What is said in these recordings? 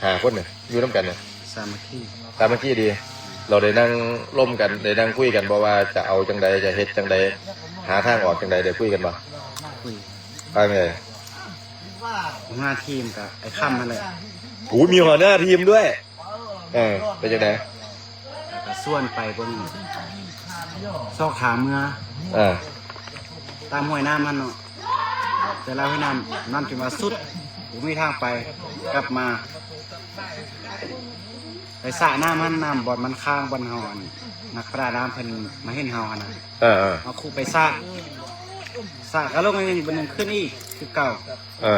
ຫ້າຄົນນີ້ຢູ່ນຳກັນນີ້ ສາມັກຄີ ສາມັກຄີດີ. ເຮົາໄດ້ນັ່ງລົມກັນ ໄດ້ນັ່ງຄຸຍກັນບໍ່ວ່າຈະເອົາຈັ່ງໃດ ຈະເຮັດຈັ່ງໃດ ຫາທາງອອກຈັ່ງໃດ ໄດ້ຄຸຍກັນບໍ່? ຄຸຍ ວ່າຈັ່ງໃດ? ຫົວໜ້າທີມກໍໄອ້ຄຳຫັ້ນແຫຼະ. ໂອ້ ມີຫົວໜ້າທີມດ້ວຍ. ເອີ ເປັນຈັ່ງໃດ? ກໍຊວນໄປເບິ່ງ ຊອກຫາເມືອ ເອີ ຕາມຫ້ວຍນ້ຳຫັ້ນເນາະ ແຕ່ລະຫ້ວຍນ້ຳ ນ້ຳຈົນວ່າສຸດ ບໍ່ມີທາງໄປ ກັບມາ ໄປສະນ້ຳຫັ້ນ ນ້ຳບ່ອນມັນຄ້າງ ບ່ອນເຮົາ ອັນ ນັກປະດານ້ຳເພິ່ນມາເຫັນເຮົາຫັ້ນນະ ເອີໆ ເຮົາຄຸໄປສະ ສະກະລົງໜ້ອຍໜຶ່ງ ບາດໜຶ່ງຂຶ້ນອີກຄືເກົ່າ ເອີ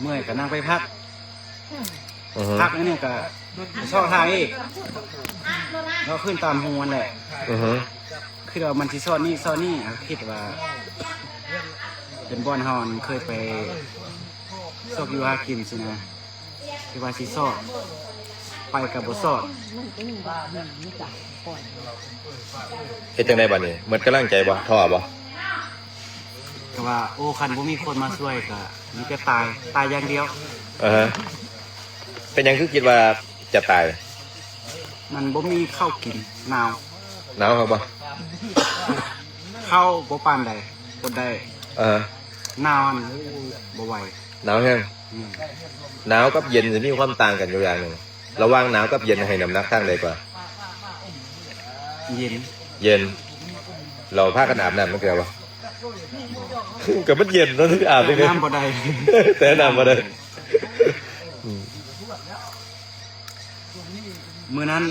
ເມື່ອຍກໍນັ່ງໄປພັກ ອືຮຶ ພັກໜ້ອຍໜຶ່ງກໍຊອກທາງອີກ ເລາະຂຶ້ນຕາມຮູຫັ້ນແຫຼະ ອືຮຶ ຄິດວ່າມັນຊິຊອດນີ້ຊອດນີ້ ຄິດວ່າເປັນບ່ອນເຮົານັ້ນເຄີຍໄປຊອກຢູ່ຫາກິນຊີ້ນະ ທີ່ວ່າຊິຊອດ ໄປກໍບໍ່ຊອດ. ເຮັດຈັ່ງໃດບາດນີ້? ໝົດກຳລັງໃຈບໍ່? ທໍ້ບໍ່? ກໍວ່າ ໂອ້ ຄັນບໍ່ມີຄົນມາຊ່ວຍກໍມີແຕ່ຕາຍ ຕາຍຢ່າງດຽວ. ອາຮະ ເປັນຫຍັງຄືຄິດວ່າຈະຕາຍ? ມັນບໍ່ມີເຂົ້າກິນ ໜາວ. ໜາວຄັກບໍ່? ເຂົ້າບໍ່ປານໃດ ອົດໄດ້. ອາຮະ ໜາວຫັ້ນບໍ່ໄຫວ. ໜາວແຮງ. ອືມ ໜາວກັບເຢັນຊິມີຄວາມຕ່າງກັນຢູ່ຢ່າງໜຶ່ງ ລະຫວ່າງໜາວກັບເຢັນໃຫ້ນ້ຳໜັກທາງໃດກວ່າ? ເຢັນ. ເຢັນ. ເຮົາພາກັນອາບນ້ຳຈັກເທື່ອບໍ່? ກໍມັນເຢັນເນາະ ອາບຈັ່ງໃດ? ແຕ່ນ້ຳບໍ່ໄດ້ ແຕ່ນ້ຳບໍ່ໄດ້. ອືມ ມື້ນັ້ນ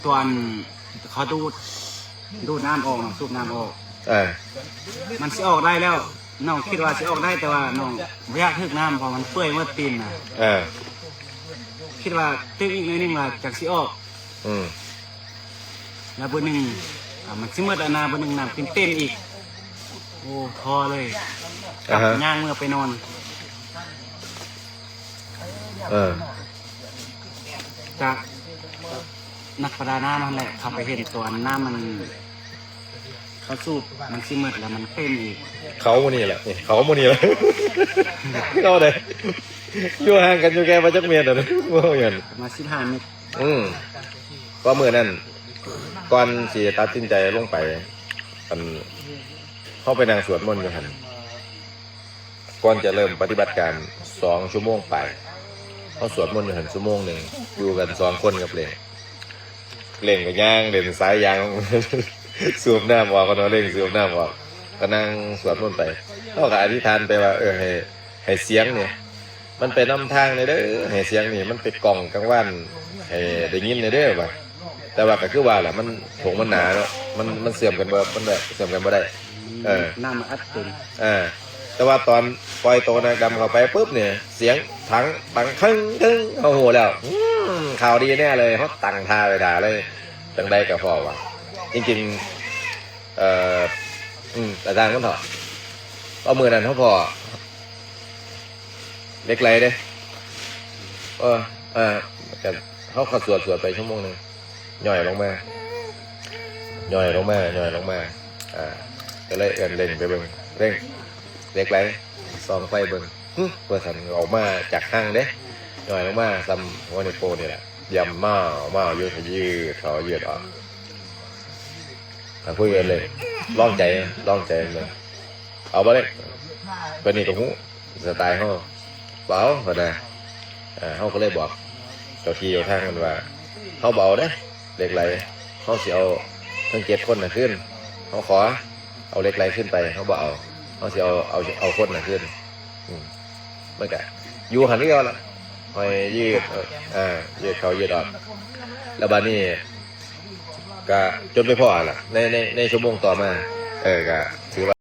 ຕອນເຂົາດູດ ດູດນ້ຳອອກເນາະ ສູບນ້ຳອອກ ເອີ ມັນຊິອອກໄດ້ແລ້ວ ນ້ອງຄິດວ່າຊິອອກໄດ້ ແຕ່ວ່ານ້ອງບໍ່ຢາກຖືກນ້ຳ ເພາະມັນເປື່ອຍໝົດຕີນນະ ເອີ ຄິດວ່າຕຶກອີກໜ້ອຍໜຶ່ງລະຈັກຊິອອກ. ອືມ ລະບຶດໜຶ່ງ ອາ ມັນຊິໝົດແລ້ວນະ ບຶດໜຶ່ງນ້ຳຂຶ້ນເຕັມອີກ ໂອ້ ທໍ້ເລີຍ ອາຮະ ກັບຍ່າງເມືອໄປນອນ. ເອີ ຈາກນັກປະດານ້ຳຫັ້ນແຫຼະ ເຂົາໄປເຫັນຕົວນ້ຳມັນ ເຂົາສູບ ມັນຊິໝົດແລ້ວ ມັນເຕັມອີກ. ເຂົາໝູ່ນີ້ແຫຼະ ນີ້ ເຂົາໝູ່ນີ້ແຫຼະ ເຂົາໃດ ຢູ່ຫ່າງກັນຢູ່ແຄ່ບໍ່ຈັກເມັດດອກ ເວົ້າຫຍັງ ປະມານສິບຫ້າເມັດ. ອືມ ກໍມື້ນັ້ນ ກ່ອນຊິຕັດສິນໃຈລົງໄປ ອັນ ເຮົາໄປນັ່ງສວດມົນຢູ່ຫັ້ນ ກ່ອນຈະເລີ່ມປະຕິບັດການສອງຊົ່ວໂມງປາຍ ເຮົາສວດມົນຢູ່ຫັ້ນຊົ່ວໂມງໜຶ່ງ ຢູ່ກັນສອງຄົນກັບເລັ່ງ. ເລັ່ງກໍຍ່າງເຫຼັ້ນສາຍຢາງ ສູບນ້ຳອອກ ເນາະ ເລັ່ງສູບນ້ຳອອກ ກໍນັ່ງສວດມົນໄປ. ເຮົາກໍອະທິຖານໄປວ່າ ເອີ ໃຫ້ ໃຫ້ສຽງນີ້ ມັນໄປນຳທາງແດ່ເດີ ໃຫ້ສຽງນີ້ມັນໄປກ້ອງກາງວານໃຫ້ໄດ້ຍິນແດ່ເດີວ່າ. ແຕ່ວ່າກໍຄືວ່າລະ ມັນ ຖົງມັນໜາເນາະ ມັນ ມັນເຊື່ອມກັນບໍ່ ມັນແບບເຊື່ອມກັນບໍ່ໄດ້. ເອີ ນ້ຳມັນອັດເຕັມ. ເອີ ແຕ່ວ່າຕອນປ່ອຍໂຕນາງດຳເຂົ້າໄປປຶບນີ້ ສຽງຖັງຕັງເຄິ່ງເທິງ ເຮົາຮູ້ແລ້ວ ອືມ ຂ່າວດີແນ່ເລີຍ ເຮົາຕັ້ງທ່າໄວ້ຖ້າເລີຍ ຈັ່ງໃດກໍພໍວ່າ ຈິງໆ ເອີ ອືມ ກະຊ່າງມັນເຖາະ ເພາະມື້ນັ້ນເຮົາພໍ້ ເຫຼັກໄຫຼເດ້ ເອີ ເອີ ກະເຮົາກໍສວດ ສວດໄປຊົ່ວໂມງໜຶ່ງ ຍ່ອຍລົງມາ ຍ່ອຍລົງມາ ຍ່ອຍລົງມາ ອ່າ ກໍເລີຍເອີ້ນເລັ່ງໄປເບິ່ງ ເລັ່ງ ເຫຼັກໄຫຼ ສ່ອງໄຟເບິ່ງ ຫຶ ວ່າຊັ້ນ ອອກມາຈາກຮັງເດ້ ຍ່ອຍລົງມາສ່ຳຫົວນິ້ວໂປ້ງນີ້ແຫຼະ ຢ້ຳມາວ ມາວ ຍືດເຂົ້າຍືດອອກ. ຖ້າຄຸຍກັນເລີຍ ລອງໃຈ ລອງໃຈເບິ່ງ ເອົາບໍ່ເລັກ ເພິ່ນນີ້ກໍຮູ້ສະໄຕເຮົາ ບໍ່ເອົາເພິ່ນນະ. ເຮົາກໍເລີຍບອກເຈົ້າທີ່ເຈົ້າທາງເພິ່ນວ່າ ເຮົາບໍ່ເອົາເດ້ ເຫຼັກໄຫຼ ເຮົາຊິເອົາທັງເຈັດຄົນນະຄືນ ເຮົາຂໍເອົາເຫຼັກໄຫຼຄືນໄປ ເຮົາບໍ່ເອົາ ເຮົາຊິເອົາ ເອົາ ເອົາຄົນນະຄືນ. ອືມ ມັນກະຢູ່ຫັ້ນຄືເກົ່າລະ ຫ້ອຍຍືດ ເອີ ຍືດເຂົ້າຍືດອອກ ແລ້ວບາດນີ້ກະຈົນໄປພໍ້ລະ ໃນ ໃນ ໃນຊົ່ວໂມງຕໍ່ມາ ເອີ ກະຖືວ່າ